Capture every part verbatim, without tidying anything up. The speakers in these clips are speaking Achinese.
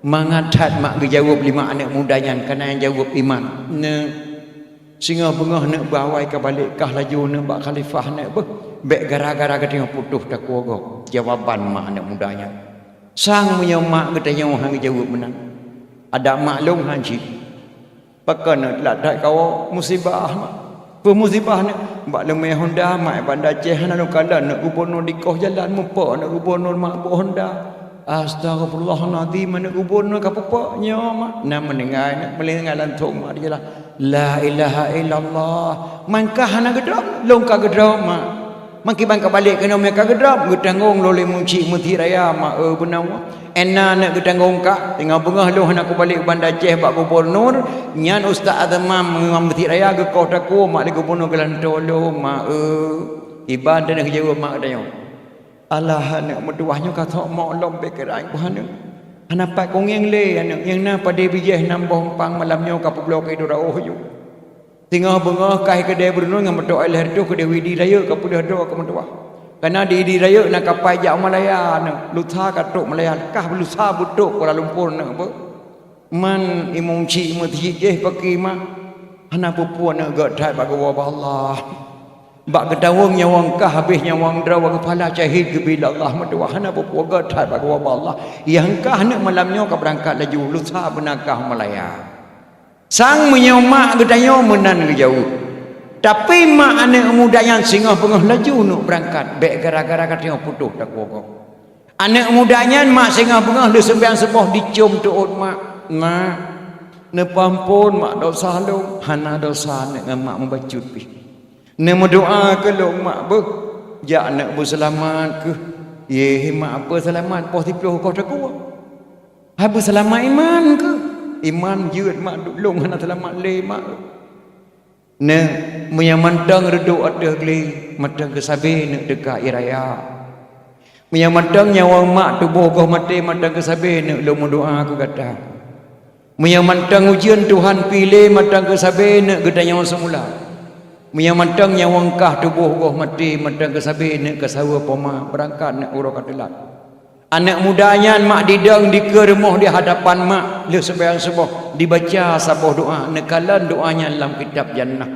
Mangat that mak geujaweueb lé mak aneuk muda nyan, ka na nyang jaweueb iman. Neuk, singoh beungoh neuk beuawai ka balek kah laju neuk bak khalifah neuk beuh. Bék gara-gara geutanyoe putôh takue gob. Jawaban mak aneuk muda nyan. Sang meunyoe mak geutanyoe han geujaweueb meunan. Adak mak lôn han cit. Pakon neuk lat that kawoe musibah mak. Peue musibah neuk? Bak leumé Honda mak Banda Aceh hana lôn kalon neuk gubunur dikoh jalan mupok neuk gubunur mak bôh Honda. Astagfirullahalazim aneuk gubunur ka pupok nyoe mak. Na meuninggai neuk meuninggai lantung mak di jalan. La ilaha illallah. Mangkah hana geudrob, lôn ka geudrob mak. Meukiban ka balek keunoe meuka geudrob, geutanggong lôn lé Muncik Meuseujid Raya ma-e beunawa. Ena neuk geutanggong kah, teungoh beungoh lôn hana kubalek u Banda Aceh bak gubunur, nyan Ustaz Azman Imam Meuseujid Raya geukoh takue mak lé gubunur geulantoe lôn ma-e. Iban teuneuk jaweueb mak tanyoe. Alah aneuk meutuwah nyoe ka thok mok lom pikiran ku aneuk. Hana pat kungieng lé aneuk, nyang na padé bijéh nam boh umpang malam nyoe ka peubloe keu idora oh ju. Singoh beungoh ka hai keudè beureunoe ngon meutoe lhèe reutôh keudè widi rayeuk ka peuleueh droe keu meutuwah. Kana di idi rayeuk na kapai jak u Malaya neuk, lusa ka trok Malaya, kah lusa beutrok Kuala Lumpur neuk beuh. Man imum cik meuseujid jéh paki mak, hana peue-peue neuk gét that bak geuwoe bak Allah. Bak geutaweueng nyawöng kah habéh nyawöng droe bak geuphala syahid geubri lé Allah meutuwah hana peue-peue gét that bak geuwoe bak Allah. Nyang kah neuk malam nyoe ka beurangkat laju, lusa beuna kah u Malaya. Sang meunyoe mak geutanyoe meunan geujaweueb. Tapi mak aneuk muda nyan singoh beungoh laju neuk beurangkat, bék gara-gara geutanyoe putôh takue gob. Aneuk muda nyan mak singoh beungoh lheueh seumayang suboh dicôm teuôt mak, "Mak, neupeuampôn mak dosa lôn." "Hana dosa aneuk ngon mak meubacut pih. Neumeudoa keu lôn mak beuh, jak aneuk beuseulamat keuh." "Yeh mak, peue seulamat poh siplôh koh takue?" "Hai beuseulamat iman keuh." "Iman jeuet mak, duek lôn hana seulamat lé mak." Neuk, meunyoe mantong reudôk ateueh glé, mantong keusabe neuk teuka ie raya. Meunyoe mantong nyawöng mak tuboh goh maté, mantong keusabe neuk lôn meudoa keu gata. Meunyoe mantong ujeuen Tuhan piléh, mantong keusabe neuk geutanyoe seumula. Meunyoe mantong nyawöng kah tuboh goh maté, mantong keusabe neuk keusaweue poma beurangkat neuk uroe ka teulat. Aneuk muda nyan mak didong dikeue rumoh di hadapan mak lheueh seumayang suboh dibaca saboh doa, neukalon doa nyan lam kitab Jannah.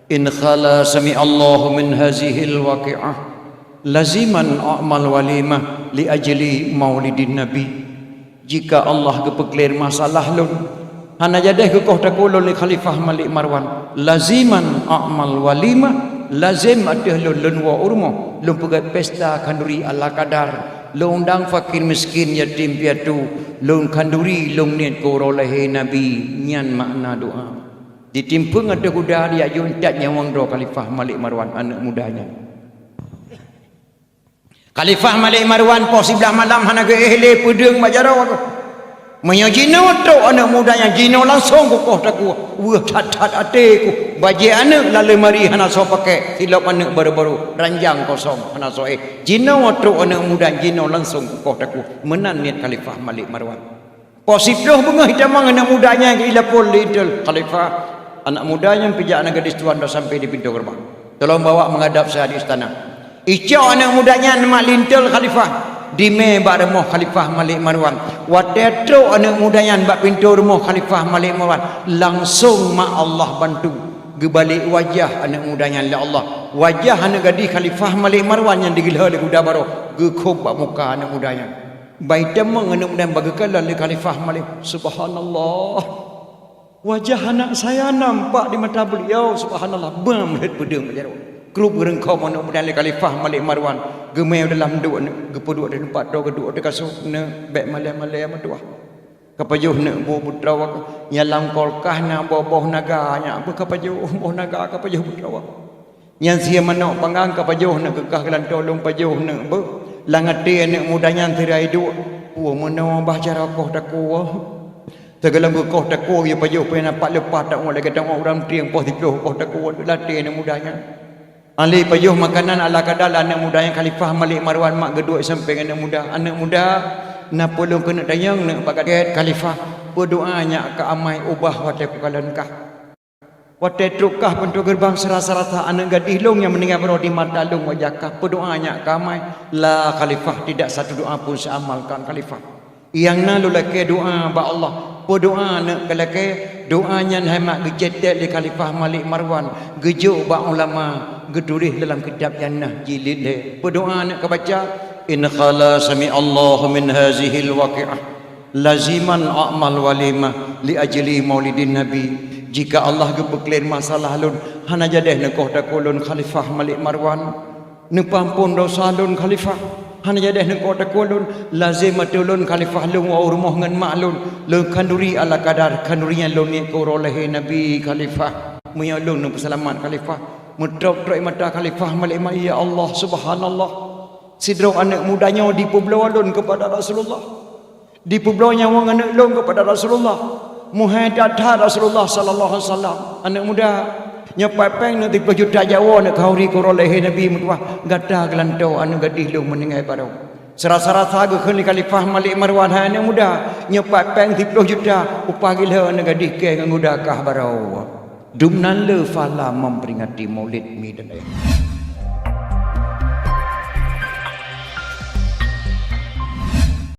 "In khala sami'allahu min hazihil waqi'ah, laziman a'mal walimah li ajli maulidin nabi." Jika Allah geupeuklèe masalah lôn, hana jadeh geukoh takue lôn lé Khalifah Malik Marwan, laziman a'mal walimah, lazem ateueh lôn, lôn woe u rumoh, lôn peugét pesta khanduri ala kadar, lôn undang fakir miskin, yatim piatu, lôn khanduri, lôn niet keu uroe lahé Nabi, nyan makna doa. Ditimpeueng ateueh kuda, dijak jok that nyawöng droe Khalifah Malik Marwan, aneuk muda nyan. Khalifah Malik Marwan poh siblaih malam hana geuéh lé peudeueng bak jaroe geuh. Meunyoe jinoe trok aneuk muda nyan jinoe langsong kukoh takue, weueh that-that até kuh. Bajée aneuk lam leumari hana soe paké, silop aneuk barô-barô, ranjang kosong hana soe éh. Jinoe trok aneuk muda jinoe langsong kukoh takue. Meunan niet Khalifah Malik Marwan. Poh siplôh beungoh itamong aneuk muda nyan geulapor lé intel khalifah. Aneuk muda nyan pijak aneuk gadis tuan dah sampai di pintoe geureubang. Tolong bawa menghadap saya di istana. Icok aneuk muda nyan mak lé intel khalifah, dimé bak rumoh Khalifah Malik Marwan. Watée trok aneuk muda nyan bak pintoe rumoh Khalifah Malik Marwan, langsong mak Allah bantu geubalek wajah aneuk muda nyan lé Allah. Wajah aneuk gadis Khalifah Malik Marwan nyang digeulhée lé kuda barô geukhôb bak muka aneuk muda nyan. Bai tamong aneuk muda nyan bak geukalon lé Khalifah Malik. Subhanallah. Wajah anak saya nampak di mata beliau. Subhanallah. Bam lheueh peudeueng bak jaroe. Krup geureungkôm aneuk muda nyan lé Khalifah Malik Marwan. Geumé dalam duek, geupeuduek di teumpat droe, geuduek di kasô. Neuk, bék malée-malée meutuah. Kapajoh neuk bu putroe, nyang lam kulkas na boh-boh naga, nyak beuh kapajoh boh naga kapajoh putroe. Nyan sie manok panggang kapajoh neuk keu kah geulantoe lôn pajoh neuk beuh. Lam até aneuk muda nyan sira iduek, peue meunoe bah cara koh takue. Teugohlom geukoh takue, geupajoh pih na pat leupah tawoe lagée tawoe ureuëng trieng poh siplôh koh takue lam até aneuk muda nyan. Alé pajoh makanan ala kadar lé aneuk muda nyan, Khalifah Malik Marwan mak geuduek sampéng aneuk muda. "Aneuk muda, na peue lôn keuneuk tanyong neuk bak gét Khalifah, peue doá nyak ka amai ubah watée kukalon kah?" Watée trok kah pintoe geureubang sira-sira that aneuk gadih lôn nyang meuninggai baroe di mata lôn wajah kah, peue doá nyak ka amai? La Khalifah, tidak satu doa pun saya amalkan Khalifah. Nyang na lôn lakée doá bak Allah. Peudoá aneuk keu lakée, doá nyan hai mak geucetek lé Khalifah Malik Marwan, geujok bak ulama, geutuléh dalam kitab nyang na jilid lhée. Peudoá aneuk keu baca, "In khala sami'allahu min hazihil waqi'ah laziman a'mal walimah li ajli maulidin nabi." Jika Allah geupeuklén masalah lôn, hana jadeh neukoh takue lôn Khalifah Malik Marwan. Neupeuampon dosa lôn Khalifah, hana jadeh neukoh takue lôn, lazem ateueh lôn Khalifah lôn woe rumoh ngon mak lôn, lôn khanduri ala kadar khanduri nyang lôn niet keu uroe lahé Nabi Khalifah. Meunyoe lôn neupeuseulamat Khalifah, meutrok-trok mata Khalifah Malik Marwan, "Ya Allah, subhanallah. Sidroe aneuk muda nyoe dipeubloe lôn keupada Rasulullah. Dipeubloe nyawöng aneuk lôn keupada Rasulullah. Meuhai that-that Rasulullah sallallahu alaihi wasallam. Aneuk muda, nyoe pat péng neuk siplôh juta jawoe neuk khanduri keu uroe lahé Nabi meutuwah, gata geulantoe aneuk gadih lôn meuninggai baroe." Seurasa-rasa geukheun lé Khalifah Malik Marwan, "Hai aneuk muda, nyoe pat péng siplôh juta, upah gila aneuk gadih kée ngon guda kah baroe." Dumnan le fala memperingati Maulid mi dan ayah.